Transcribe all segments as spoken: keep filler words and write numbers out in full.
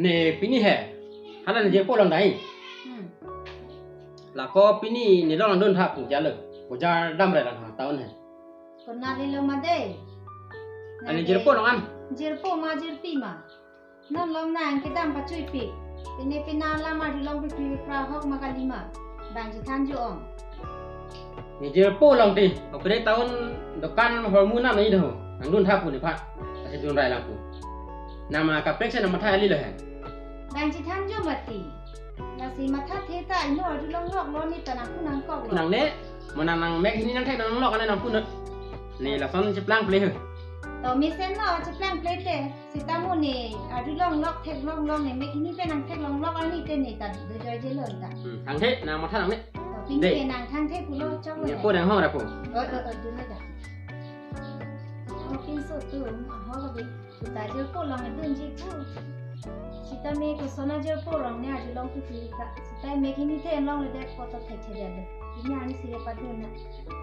Ne pini he. Hala ne jirpo along dai. Hmm. Lako pini ne along dun tha pu jalo. Bojar damre lang ha town he. Konat helo ma dei. Ani jirpo along an. Jirpo ma jirpi ma. Non along nang kedam pachuipik. Pine pina lam arjulong pipi pra hok ma kali ma. Bang chethan jo ong. Ne jirpo along ti, opere town dokan hormu nam ni do. Nang dun tha pu ne pha. Asi dun rai lang pu. Nama kaprek se nama tha ali lo he. Bang chethan jo mati. Lasi matha the ta ino arjulong lok lo ne ta nang pu nangkok lo. Nang ne, mo nang nang mek hini nang thek nang lok ane nang pu ne. Ne lason cheplang ple he. To mesen lo cheplang ple te. Seta mo ne arjulong lok theklong long ne mek hini pen nang theklong lok ani te ne ta do joije lo ta. Hmm, thangthe nang matha nang ne. To pini Dei. Ne nang thangthe pulo chong Ne le. Pu nang hong ra pu. Oi, oi, oi, dun le da. Oh, pinso tu, ma ho lo be. Seta jirpo along dunji pu. Seta me koson ajirpo along ne arjulong pipi ka. Seta mek hini the long le det poto the the de. Ini ani sire padun na.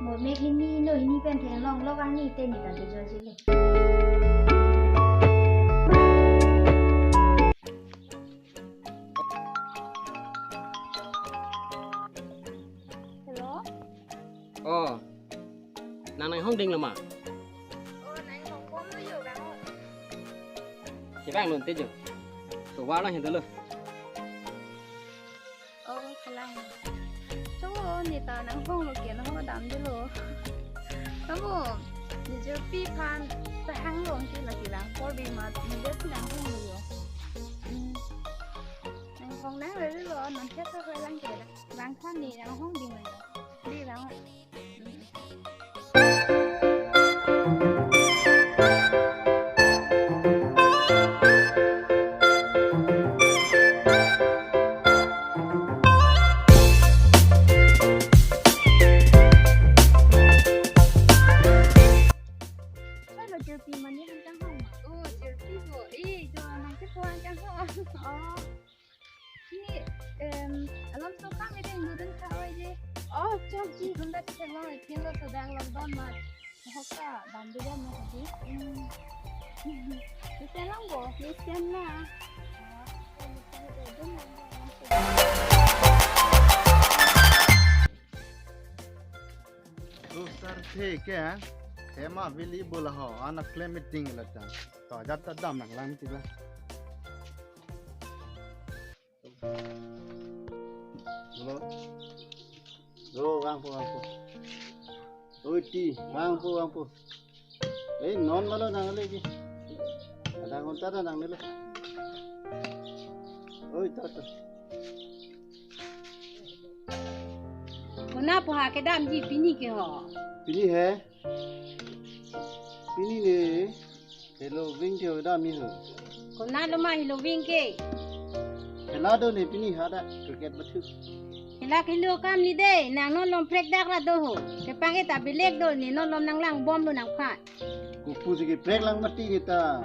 Mo mek hini no hini pen the long lok ani te ne ta do joije lo. Hello? Oh. Nang nang hong ding lo ma? Oh, nang hong bom lo yo bang. Kevang lo te jo. So wa lang he dolo. Oh, kalang. Cho ne ta nang hong lo ke nang hong dam dolo. Kamu, ne jirpi aphan ta hang long ke lagi lang. Por bi ma, ne jirpi nang hong lo yo. Hmm. Nang hong nang re lo, nang kya sa lang ke. Bang khan ni nang hong ding lo yo. Di lang. Hello, jirpi mani hangkang hong. Oh, jirpi bo. Eh, jo nang ke po hangkang hong. Oh. Ni, em, alam so kam ide nudun kawai je. Oh, chok ji. Nunda chek lo, ikin lo sedang lockdown ma. Hoka, bambu jam ma tadi. Hmm. Mesen lang bo? Mesen la. Dusar the ke, hema vili bola ho, anak klem meeting lata. To, jat ta dam nang lang ti ba. Hello. Hello, vangpo, vangpo. Oi, ti, vangpo, vangpo. Eh, non malo nang le ji. Ada ngonta ta nang le. Oi, ta, ta. Konat pu ha kedamji pini ke ho? Pini he? Pini ne, helo ving theo dam ni ho. Konat lo ma helo ving ke? Hela do ne pini hadak cricket bathu. Hela kilo kam ni dei, nang non along prek dak ra do ho. Kepang eta belek do ne non along nang lang bom lo nang pha. Kopu si ke prek lang mati kita.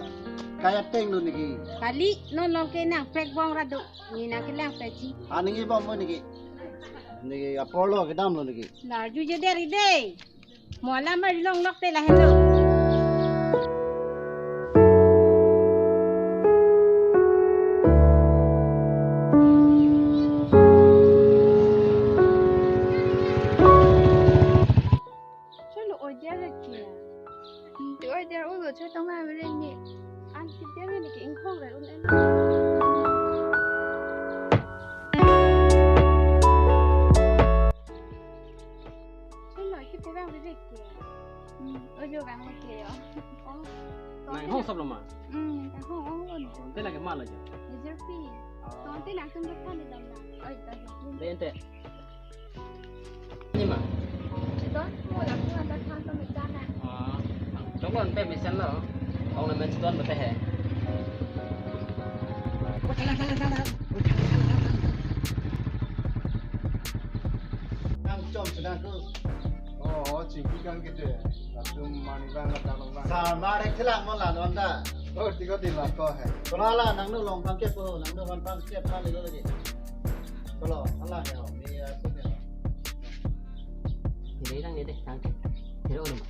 Kaya teng lo niki. Kali non along ke nang prek bom ra do. Ne nang kelang peci. Aning bom mo niki. Niki apor lo kedam lo niki. Larju je deri dei. Mo alam arjulong lok te lahen lo. Cholo oider ke. Hmm, ti oider ulo chotong na meren ni. An ti dia ni ke ingkong re un en. Cholo ki program re ke. Hmm, ojo gang ke yo. Oh. Nang hong sab lo ma? Hmm, nang hong ong lo. Oh, ante lagi ma lo jo. Jerpi. Oh. To ante nang tum depan di dam na. Oi, ta. Dei ante. Ni ma? Chiton, mo la ko anda khan to mita na. Ah, tong kon pe mesen lo. Ong le men chiton bete he. Nang chom sedang ko. Oh, chingki kan gitu ya. Langsung mani bang, langsung bang. Sama rek thela mo la non ta. Oh, tiga di la ko he. Kalau la nang nu long pangke po, nang nu long pangke pa le lo lagi. Kalau ala ya, ni aku ni. Ini lang ni deh, tangke. Ini orang.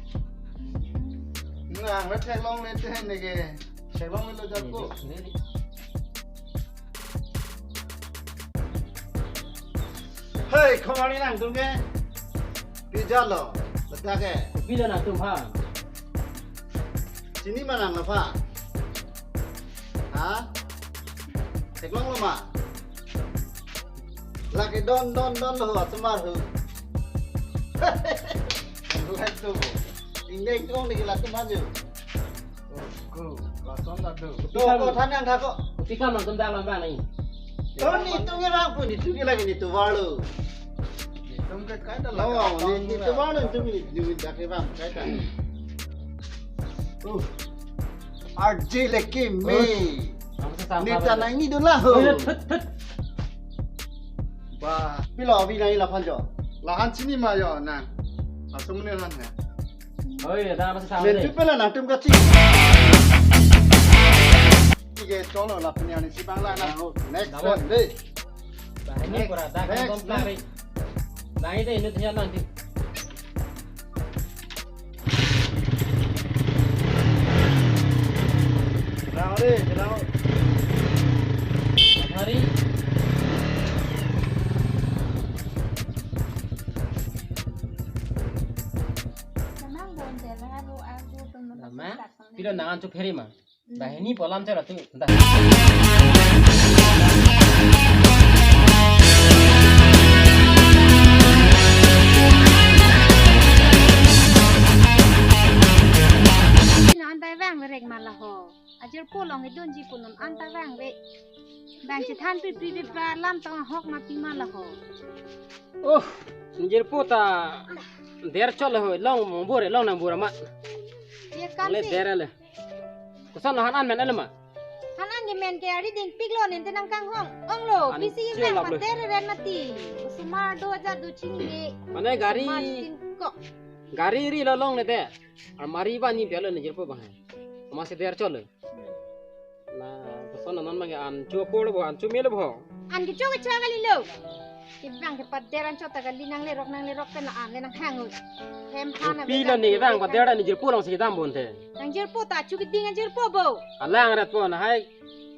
Nang, nang theklong ni te ni ke. Theklong ni lo jat ko. Ini, ini. Hey, komat nangtum ke? Pijat lo, bedak ke? Pilo nangtum ha? Chini ma nang lo pha? Ha? Theklong lo ma? Lake don don don lo asomar ho. Latum. Ingdeng ong ni latum aja. Ko, lason ta do. To, ko than nangtha ko. Kopi kam nangtum dak lam abang nai? To netum ke bang pu, netum ke lake netovar lo. Netum ke kaita lake. Oh, abang ni, netovar lo, netum ke, netum ke dak ke bang kaita. Oh. R J leke me. Neta nang ni dun la ho. Thut, thut. Ba, pilo abi nang la phan jo. Lahan chini ma jo nang. Asung ne lan ha. Oi, ada apa sih? Men tu pela nangtum kachi. Oke, cholo la punya ni si bang la na ho. Next one, deh. Bah, ini pura dak next, kom next. Lari. Lari deh, ini dia nanti. Jelang deh, jelang. Hari. Memang bontel, aku, aku teman. Lama? Tidak nangan cup hari mah. Dah ini polam cara tu. Dah. Non anta vang rek ma la ho. Ajirpo along idunji pu non anta vang ve. Bang chethan pi pri ve pra lam tong ahok ma pi ma la ho. Oh, jirpo ta der chot la ho. Long bore, long nang bora ma. Ye kan le si. Der le. Koson lahan an men ele ma? Hanan ke men ke ari ding pik lo nen te nangkanghong. Ong lo, ani pisi chilap lo. Pader ren mati. Osomar do aja do chini. Mane gari, osomar tin kok. Gari ri lo long ne te. Almari ba ni pialo ne jirpo bang. Masih der chot lo. Na, koson non bang an chu apor lo bo, an chu me lo bo. An ke chu ke chu kali lo. Kevang ke pader an chot ta kali, nanglerok nanglerok ke na an le nanghang oi. Hem hana. Pi lo ne kevang pader an jirpo along si kedam bon te. Nang jirpo ta chu keding an jirpo bo. Alang rat po na hai.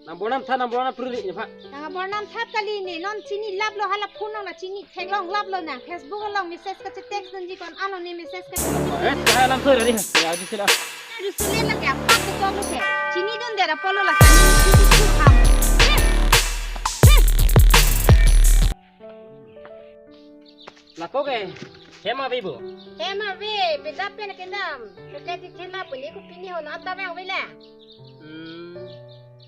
Nang bornam thap, nang bornam pruli ne pha. Nang bornam thap kali ne, non chini lap lo hala phun nang na chini theklong lap lo nang. Facebook along message kache text dunji ko-an ano ne message kache. Eh, hai lam thur ari. Ya, di sila. Aduh, sulit lagi apa ke chok lo ke. Chini dun dera polo la kani chini chu ham. Lako ke, hem ave bo? Hem ave, beda pen kedam. Keke di thela puli ko pini ho na ta vang vela. Hmm.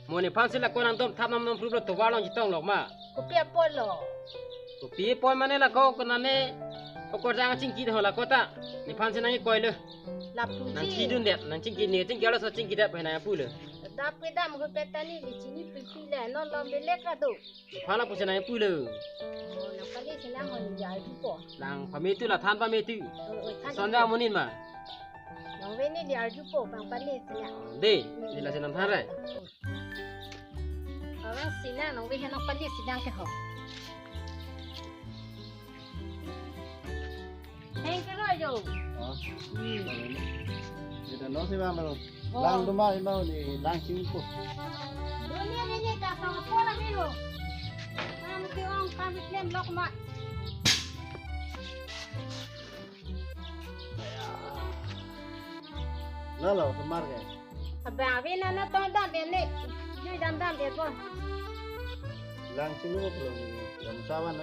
Mo nephan si lako nangtum thap nam nam prup lo tovar along chetong lok ma. Kopi apor lo. Kopi apor mane lako ko nane okor jang chingki ho lako ta. Nephan si nangkoi lo. Lapuji. Nang chidun det, nang chingki ne chingki alo so chingki det pai nang pu lo. Dap kedam ko petani di chini pipi le non lom belek ra do. Phala pusi nang pu lo. Oh, nang pali si nang hon jar jupo. Nang pame tu la than pame tu. Oh, oh, than. Son ja monin ma. Nang ve ni jar jupo, bang pali si nang. De, di la si nang than re. Abang si nang, nang ve nang pali si nang ke ho. Heng ke lo jo. Oh. Hmm. Ida no si bang lo. Oh. Lang duma ima ni lang sing ko. Dunia ni ni ka sa ko la ni lo. Kam ke ong kam klem lok ma. Lo lo, kemar ke. Abang ave nana tong dam ben ne. Jui dam dam ben ko. Lang sing ko lo ni. Dam sawan.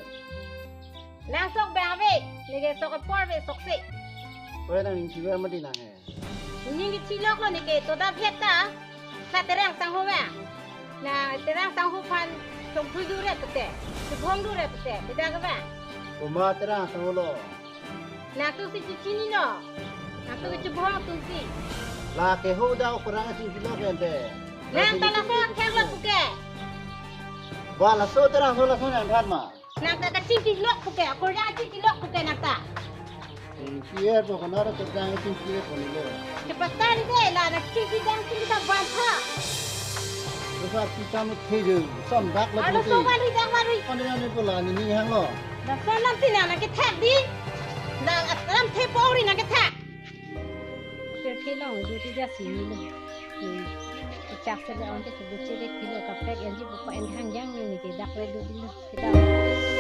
Lang sok bang ave, neke sok apor ave sok se. Koi nang ning chiver mati nang he. Ning ke chilok lo neke to da phet ta. Sa terang sang ho va. Na terang sang ho phan tong phu du re pete. Chubong du re pete. Beda ke va. Koma terang sang ho lo. Na tu si chini lo. Na tu chubong tu si. Lake ho da okorang si chilok ente. Nang ta laso thek lo puke. Ba laso terang so laso nang than ma. Nang ta kachingki lok puke, akorja chingki lok puke nang ta. Chingki er po konar to dang chingki er po ni lo. Cepatan de la na chingki dang chingki ta bantha. Terus aku tamu theju, son dak lo. Alo putih. So baru dang baru. Kon dengan ni pula ni ni hang lo. Dah son lam sini nang kethak di. Nang lam the pori nang kethak. Ter thilong duty ja sini lo. Hmm. Chak se le on te buche de thilo kaprek enji bupa en hang jang ni ke dak le duty lo. Kita.